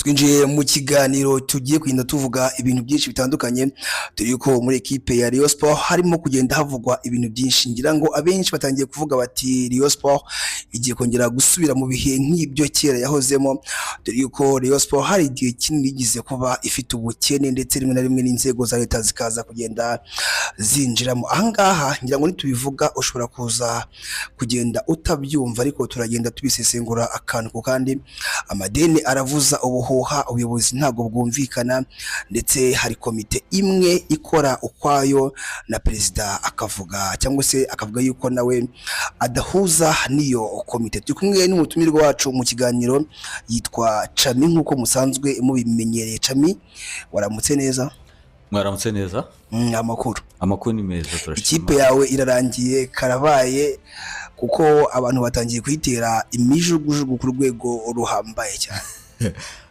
Twinjiye mu kiganiro, tugiye kugenda tuvuga ibintu byinshi bitandukanye. Turi ko muri ekipe ya Rayon Sport harimo kugenda havugwa ibintu byinshi. Ngira ngo abenshi batangiye kuvuga bati Rayon Sport igiye kongera gusubira mu bihe nk'ibyo kera yahozemo, dore ko Rayon Sport hari igihe kinini yigize kuba ifite ubukene, ndetse rimwe na rimwe n'inzego za leta zikaza kugenda zinjiramo. Ahangaha ngira ngo nitubivuga ushobora kuza kugenda utabyumva, ariko turagenda tubisesengura akantu ku kandi. Amadeni aravuza ubuhuha, ubuyobozi ntabwo bwumvikana, ndetse hari komite imwe ikora ukwayo na perezida akavuga, cyangwa se akavuga yuko nawe adahuza n'iyo komite. Turi kumwe n'umutumirwa wacu mu kiganiro, yitwa Cami, nk'uko musanzwe mubimenyereye. Cami, waramutse neza? Mwaramutse neza. Amakuru? Amakuru ni meza, turashima. Ikipe yawe irarangiye, karabaye, kuko abantu batangiye kuyitera imijugujugu ku rwego ruhambaye cyane.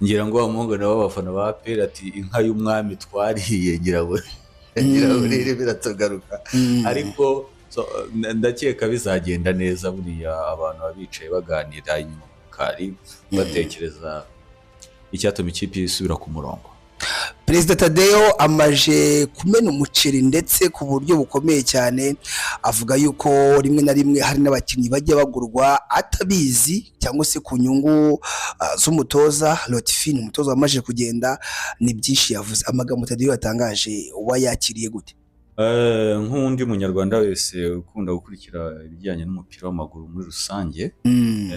Ngira ngo wa muhungu nabo abafana ba APR ati inka y'umwami twariye, ngira ngo rero biratugaruka. Ariko so, ndakeka bizagenda neza. Buriya abantu baba bicaye baganira inyuma mu kari, batekereza icyatuma ikipe isubira ku murongo. Perezida Tadeyo amaje kumena umuceri, ndetse ku buryo bukomeye cyane, avuga yuko rimwe na rimwe hari n'abakinnyi bajya bagurwa atabizi, cyangwa se ku nyungu z'umutoza Lotfi, ni umutoza wamaze kugenda. Ni byinshi yavuze. Amagambo Tadeyo yatangaje wayakiriye gute? Nk'undi munyarwanda wese ukunda gukurikira ibijyanye n'umupira w'amaguru muri rusange,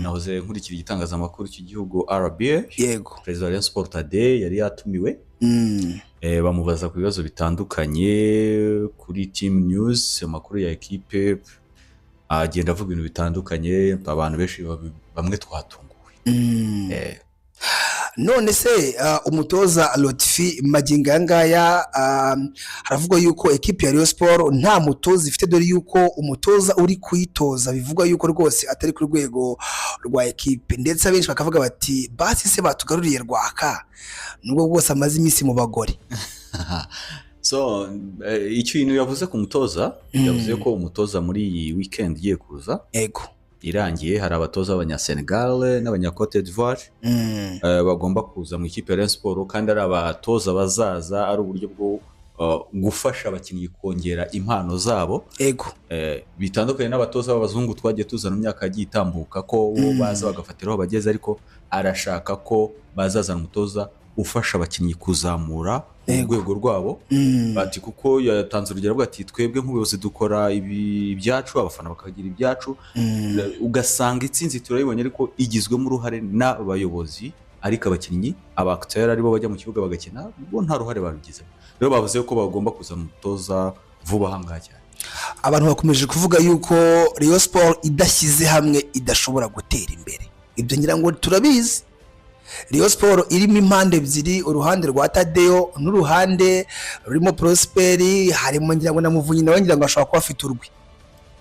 nahoze nkurikira igitangazamakuru cy'igihugu RBA. Perezida wa Rayon Sport Tade yari yatumiwe, bamubaza ku bibazo bitandukanye kuri team news, amakuru ya ekipe, agenda avuga ibintu bitandukanye. Abantu benshi bamwe twatunguwe. None se umutoza Lotfi, magingo aya ngaya haravugwa yuko ekipi ya Rayon Sport nta mutoza ifite, dore yuko umutoza uri kuyitoza bivugwa yuko rwose atari ku rwego rwa ekipe, ndetse abenshi bakavuga bati basi se batugaruriye Rwaka, nubwo bwose amaze iminsi mu bagore? So ikintu yavuze ku mutoza, yavuze ko umutoza muri iyi weekend igiye kuza irangiye, hari abatoza b'Abanyasenegal n'abanya Cote d'Ivoire bagomba kuza mu ikipe ya Rayon Sport, kandi ari abatoza bazaza ari uburyo bwo gufasha abakinnyi kongera impano zabo, bitandukanye n'abatoza b'abazungu twagiye tuzana mu myaka yagiye itambuka, ko bo baza bagafatiraho bageze. Ariko arashaka ko bazazana umutoza ufasha abakinnyi kuzamura urwego rwabo. Ati kuko yatanze urugero avuga ati twebwe nk'ubuyobozi dukora ibi ibyacu, abafana bakagira ibyacu, ugasanga itsinzi turayibonye ariko igizwemo uruhare n'abayobozi, ariko abakinnyi, aba acteurs aribo bajya mu kibuga bagakina, bo nta ruhare babigizemo. Rero bavuze ko bagomba kuzana umutoza vuba aha ngaha cyane. Abantu bakomeje kuvuga yuko Rayon Sport idashyize hamwe idashobora gutera imbere. Ibyo ngira ngo turabizi. Rayon Sport irimo impande ebyiri, uruhande rwa Tadeyo n'uruhande rurimo Prosperi, harimo ngira ngo na Muvunyi nawe ngira ngo ashobora kuba afite urwi.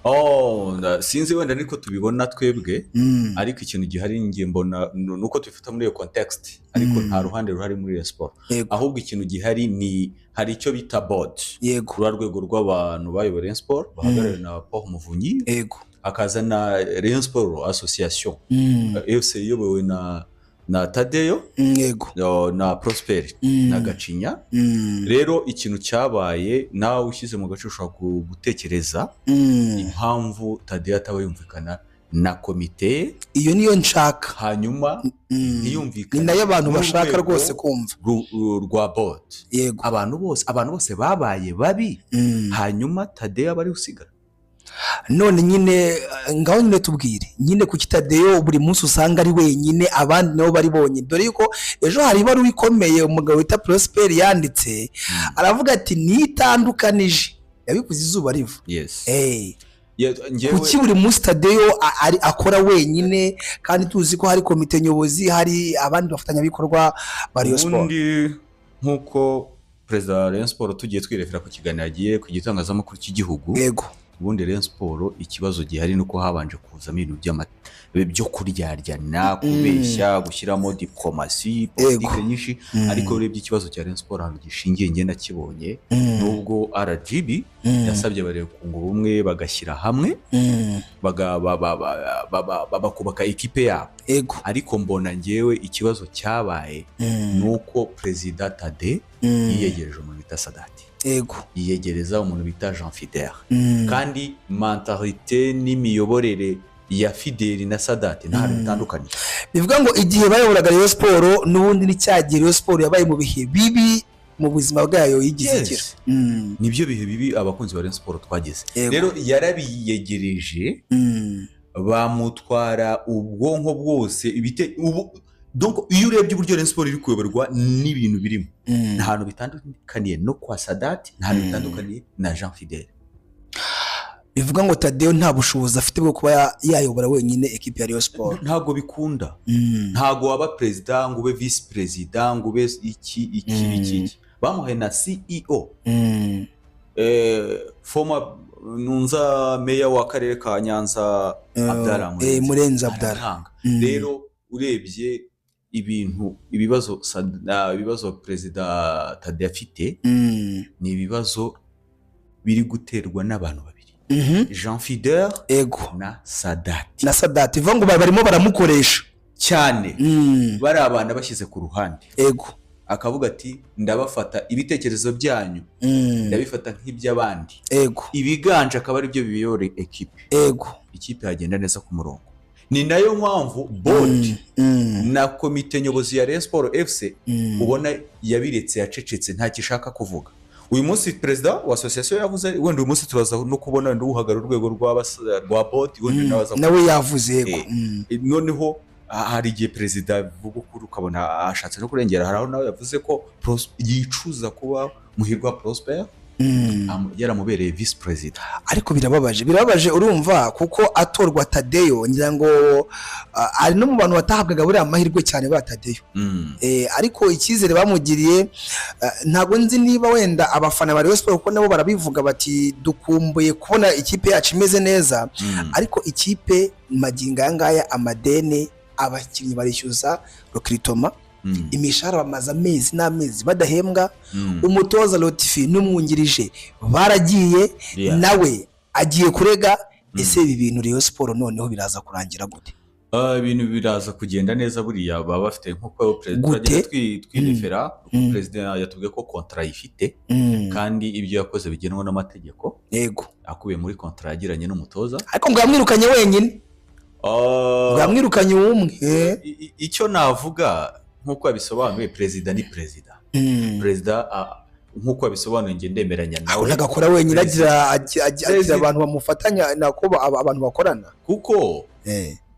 Oh, sinzi, wenda niko tubibona twebwe, ariko ikintu gihari njye mbona ni uko tubifata muri iyo context, ariko nta ruhande ruhari muri Rayon Sport. Ahubwo ikintu gihari ni hari icyo bita board, ruriya rwego rw'abantu bayoboye Rayon Sport bahagarariwe na Paul Muvunyi, hakaza na Rayon Sport Association FC iyobowe na Tadeyo na Prosper na Gacinya. Rero ikintu cyabaye, nawe ushyize mu gace ushobora gutekereza impamvu Tadeyo ataba yumvikana na komite. Iyo niyo nshaka. Hanyuma ntiyumvikane Ni nayo abantu bashaka n'urwego rwose kumva. rwa board. Abantu bose babaye babi, hanyuma Tadeyo aba ari usigara. None nyine ngaho nyine tubwire nyine, kuki Tadeyo buri munsi usanga ari wenyine, abandi nabo bari bonyine? Dore yuko ejo hari ibaruwa ikomeye umugabo wita Prosper yanditse, aravuga ati nitandukanije, yabikoze izuba riva. Kuki buri munsi Tadeyo akora wenyine, kandi tuzi ko hari komite nyobozi, hari abandi bafatanyabikorwa ba Rayon Sport? Ubundi nk'uko perezida wa Rayon Sport tugiye twirefera ku kiganiro yagiye ku gitangazamakuru cy'igihugu, Ubundi Rayon Sport, ikibazo gihari ni uko habanje kuzamo ibintu byo kuryaryana, kubeshya, gushyiramo diplomasi, politike nyinshi. Ariko urebye ikibazo cya Rayon Sport ahantu gishingiye, njye nakibonye, nubwo RGB yasabye bareba kunga ubumwe, bagashyira hamwe, bakubaka ikipe yabo, ariko mbona ngewe ikibazo cyabaye ni uko Perezida Tade yiyegereje umuntu bita Sadati, yiyegereza umuntu bita Jean Fidele, kandi mentalité n'imiyoborere ya Fideli na Sadati nta hantu bitandukanye. Bivuga ngo igihe bayoboraga Rayon Sport, n'ubundi ni cya gihe Rayon Sport yabaye mu bihe bibi mu buzima bwayo yigize igira. Nibyo bihe bibi abakunzi ba Rayon Sport twageze. Rero yarabiyegereje, bamutwara ubwonko bwose. Ubu donc iyo urebye uburyo Rayon Sport iri kuyoborwa n'ibintu birimo, nta hantu bitandukaniye no kwa Sadati, nta hantu bitandukaniye na Jean Fidele. Bivuga ngo Tadeyo nta bushobozi afite bwo kuba yayobora wenyine ekipi ya Rayon Sport. Ntabwo bikunda. Ntabwo waba perezida ngo ube visi perezida, ngo ube iki, iki, iki, iki. Bamuhaye na CEO, former nunza meya w'akarere ka Nyanza, Abdallah Murenzi. Murenzi Abdallah. Aratanga. Rero urebye ibintu, ibibazo Perezida Tade afite ni ibibazo biri guterwa n'abantu babiri, Jean Fidele na Sadati. Na Sadati. Bivuga ngo barimo baramukoresha. Cyane. Bari abana bashyize ku ruhande, akavuga ati: "Ndabafata ibitekerezo byanyu, ndabifata nk'iby'abandi." Ibiganje akaba ari byo biyobora ekipe. Ikipe yagenda neza ku murongo. Ni nayo mpamvu board na komite nyobozi ya Rayon Sport FC ubona yabiretse, yacecetse, nta ishaka kuvuga. Uyu munsi perezida wa association yavuze, wenda uyu munsi turaza no kubona wenda uhagarara urwego rwa board, wenda nawe aza. Nawe yavuze, yego. Noneho hari igihe perezida avuga ukuri ukabona ashatse no kurengera. Hari aho nawe yavuze ko yicuza kuba Muhirwa Prosper yaramubereye visi perezida. Ariko birababaje, birababaje. Urumva, kuko atorwa Tadeyo, ngira ngo ari no mu bantu batahabwaga buriya amahirwe cyane ba Tadeyo. Ariko icyizere bamugiriye, ntabwo nzi niba wenda abafana ba Rayon Sport, kuko nabo barabivuga bati: "Dukumbuye kubona ikipe yacu imeze neza." Ariko ikipe magingo aya ngaya, amadene, abakinnyi barishyuza recrutement, imishahara bamaze amezi n'amezi badahembwa, umutoza Lotfi n'umwungirije baragiye, nawe agiye kurega. Ese ibi bintu Rayon Sport noneho biraza kurangira gute? Ibintu biraza kugenda neza. Buriya baba bafite, nk'uko perezida Gute? turagenda twirefera, kuko perezida yatubwiye ko contrat ayifite, kandi ibyo yakoze bigenwa n'amategeko akubiye muri contrat yagiranye n'umutoza. Ariko ngo yamwirukanye wenyine, ngo yamwirukanye umwe. Icyo navuga, nk'uko yabisobanuye, perezida ni perezida. Perezida, nk'uko yabisobanuye, njye ndemeranya nawe. Ntabwo agakora wenyine, agira abantu bamufatanya, nako abantu bakorana. Kuko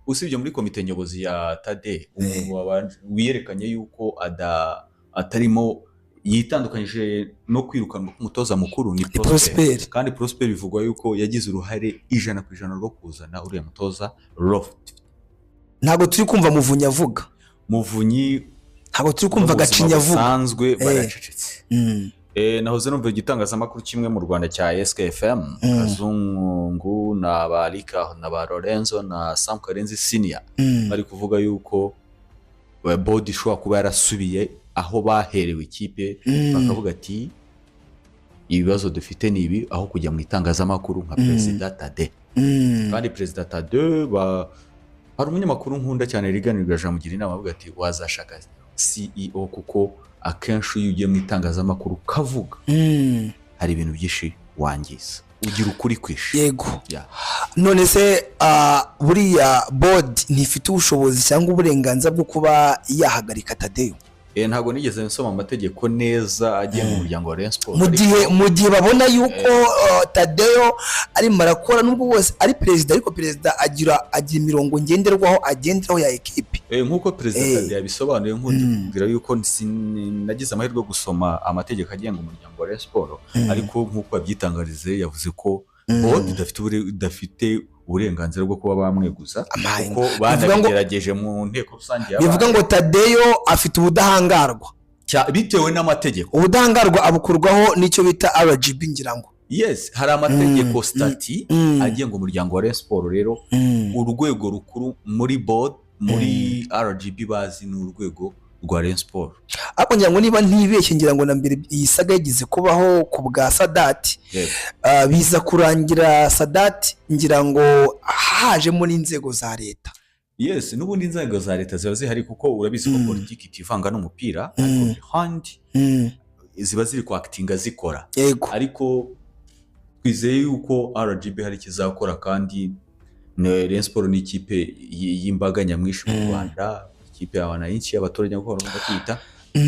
usibye muri komite nyobozi ya Tade, umuntu wiyerekanye yuko atarimo, yitandukanyije no kwirukanwa k'umutoza mukuru, ni Prosper. Prosper. Kandi Prosper bivugwa yuko yagize uruhare 100% rwo kuzana uriya mutoza Loft. Ntabwo turi kumva Muvunyi avuga. Muvunyi Ntabwo turi kumva mu buzima Gacinya avuga. busanzwe baracecetse. Nahoze numva igitangazamakuru kimwe mu Rwanda cya SKFM, Kazungu na ba Rika na ba Lorenzo na Sam Karenzi Senior, bari kuvuga yuko board ishobora kuba yarasubiye aho baherewe ikipe, bakavuga ati: "Ibibazo dufite ni ibi," aho kujya mu itangazamakuru nka Perezida Tade. Kandi Perezida Tade hari umunyamakuru nkunda cyane riganirwa, amugira inama, avuga ati: "Wazashaka CEO," kuko akenshi iyo ugiye mu itangazamakuru ukavuga, hari ibintu byinshi wangiza, ugira ukuri kwishe. Yeah. None se buriya board ntifite ubushobozi cyangwa uburenganzira bwo kuba yahagarika Tadeyo? Ntabwo nigeze nsoma amategeko neza agenga umuryango wa Rayon Sports, Mu ariko gihe mu gihe babona yuko Tadeyo arimo arakora, nubwo bose ari perezida, ariko perezida agira imirongo ngenderwaho agenderaho ya ekipi. Nk'uko Perezida Tade yabisobanuye, nk'undi kubwira yuko nagize amahirwe yo gusoma amategeko agenga umuryango wa Rayon Sports, ariko nk'uko yabyitangarize, yavuze ko board idafite uburenganzira bwo kuba bamweguza, Amaye. kuko Bivuga ngo banabigerageje mu nteko rusange Bivuga yabaye. ngo Tadeyo afite ubudahangarwa. Bitewe n'amategeko. Ubudahangarwa abukurwaho n'icyo bita RGB, ngira ngo. Yes, hari amategeko, statut agenga umuryango wa Rayon Sport. Rero urwego rukuru muri board, muri RGB bazi, ni urwego rwa Rayon Sport. Ariko ngira ngo niba ntibeshye, ngira ngo na mbere iyi saga yagize kubaho ku bwa Sadati, biza kurangira Sadati ngira ngo hajemo n'inzego za leta. Yes, n'ubundi inzego za leta ziba zihari, kuko urabizi ko politiki itivanga n'umupira, ariko behind ziba ziri kwakitinga, zikora. Ariko twizeye yuko RGB hari ikizakora, kandi Rayon Sport ni ikipe y'imbaga nyamwinshi mu Rwanda, ikipe ya wananchi, y'abaturage nk'uko bakunda kwita.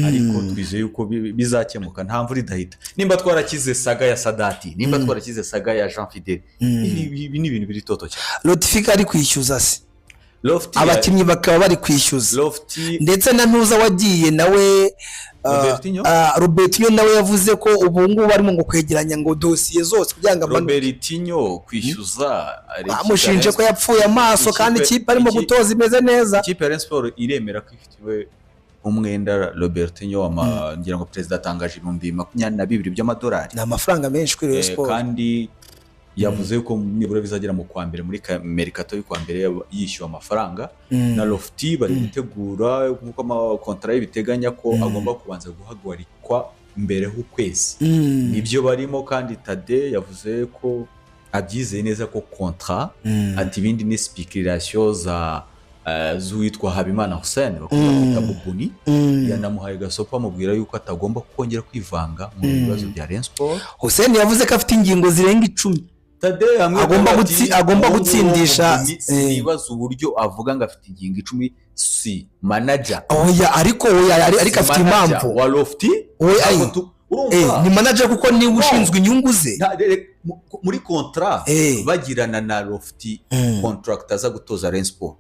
Ariko twizeye yuko bizakemuka, nta mvura idahita. Nimba twarakize saga ya Sadati, nimba twarakize saga ya Jean Fidele, ibi ni ibintu biri toto cyane. Lotfi ari kwishyuza se? Lofty. Abakinnyi bakaba bari kwishyuza. Lofty. Ndetse na ntuza wagiye nawe, Robertinho? Robertinho nawe yavuze ko ubu ngubu barimo ngo kwegeranya ngo dosiye zose kugira ngo amanuke. Robertinho kwishyuza Bamushinje ko yapfuye amaso kandi ikipe arimo gutoza imeze neza. Ikipe ya Rayon Sport iremera ko ifitiwe umwenda Robertinho, ngira ngo perezida atangaje 22,000 by'amadolari. Ni amafaranga menshi kuri Rayon Sport. Kandi yavuze ko nibura bizagera mu kwa mbere, muri mercato y'ukwa mbere, yishyuwe amafaranga. Na Lofty bari gutegura nk'uko amakontara ye biteganya ko agomba kubanza guhagarikwa mbere h'ukwezi. Nibyo barimo, kandi Tade yavuze ko abyizeye neza ko contrat, ati ibindi ni speculation za z'uwitwa Habimana Hussein bakunda kwita Bubuni. Yanamuhaye gasopo, amubwira yuko atagomba kongera kwivanga mu bibazo bya Rayon Sport. Hussein yavuze ko afite ingingo zirenga 10 Tade hamwe Agomba ati, agomba "Ubu ngubu gutsindisha, Bubuni sinibaza uburyo avuga ngo afite ingingo 10, si manager." Oya, ariko oya, ariko Si afite manager impamvu. wa Lofty. Oya, Ntabwo ayi. urumva Ni manager kuko niwe ushinzwe inyungu ze. Muri contrat bagirana na Lofty, contract aza gutoza Rayon Sport,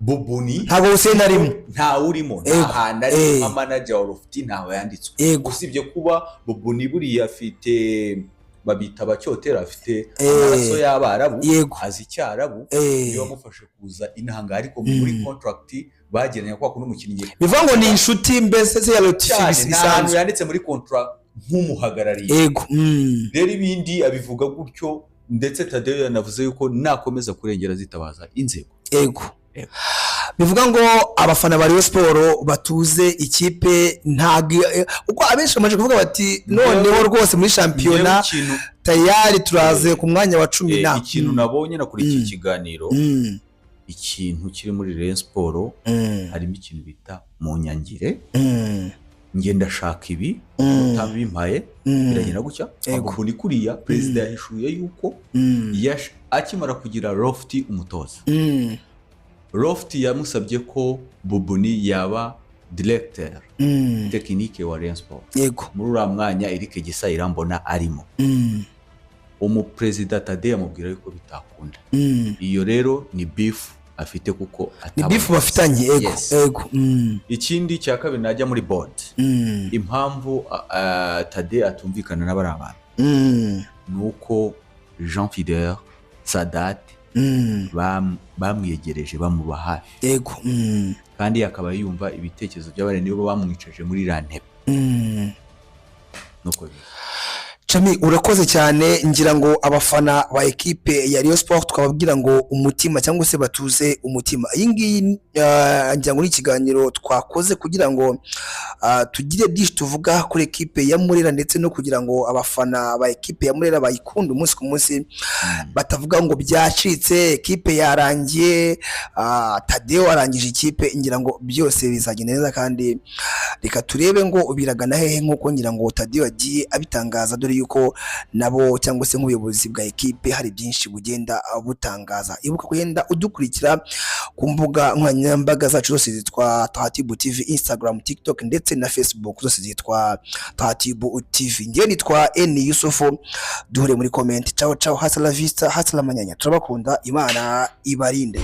Bubuni Ntabwo Hussein arimo. Ntawe urimo, nta hantu ari nka manager wa Lofty, ntawe yanditswe, usibye kuba Bubuni buriya afite, babita abacyotera, afite amaraso y'Abarabu, azi Icyarabu, niyo wamufashe kuza inahanga, ariko muri contract bagiranye, kwa kundi umukinnyi Bivuga ngo ni inshuti mbese se ya Lotfi cyane, nta hantu bisanzwe. yanditse muri contrat nk'umuhagarariye. Rero ibindi abivuga gutyo, ndetse Tadeyo yanavuze yuko nakomeza kurengera azitabaza inzego. Yego. Bivuga ngo abafana ba Rayon Sport batuze, ikipe ntabwo, kuko abenshi bamaze kuvuga bati noneho rwose muri shampiyona Njyewe ikintu tayari turaze ku mwanya wa 10 na ikintu nabonye nakurikiye ikiganiro, ikintu kiri muri Rayon Sport, harimo ikintu bita mu nyangire, njye ndashaka ibi, utabimpaye biragenda gutya. Ahubwo ni kuriya perezida yahishuye yuko akimara kugira Lofty umutoza, Lofty yamusabye ko Bubuni yaba directeur technique wa Rayon Sport. Muri uriya mwanya Eric Gisa Irambona arimo, umuperezida Tade yamubwira yuko bitakunda. Iyo rero ni beef afite kuko Ni atabona. Beef bafitanye, yego. Yes. Ikindi cya kabiri, najya muri board, impamvu Tade atumvikana n'abari abantu ni uko Jean Fidele Sadat bamwegereje, bamuba hafi, kandi akaba yumva ibitekerezo by'abari, nibo bamwicaje muri iriya ntebe. Nuko bimeze. Chami, urakoze cyane. Ngira ngo abafana ba ekipe ya Rayon Sport twababwira ngo umutima, cyangwa se batuze umutima. Iyi ngiyi ngira ngo ni ikiganiro twakoze kugira ngo tugire byinshi tuvuga kuri ekipe ya Murera, ndetse no kugira ngo abafana ba ekipe ya Murera bayikunde umunsi ku munsi, batavuga ngo byacitse, ekipe yarangiye, Tadeo arangije ikipe. Ngira ngo byose bizagenda neza, kandi reka turebe ngo biragana hehe, nk'uko ngira ngo Tadeo yagiye abitangaza, dore yuko nabo cyangwa se nk'ubuyobozi bwa ekipe hari byinshi bugenda butangaza. Ibuka kugenda udukurikira ku mbuga nkoranyambaga zacu zose zitwa Tahatibu TV, Instagram, TikTok ndetse na Facebook, zose zitwa Tahatibu TV. Ngewe nitwa Eni Yusufu, duhure muri comment. Ciao ciao, hasta la vista, hasta la manyanya. Turabakunda, Imana ibarinde.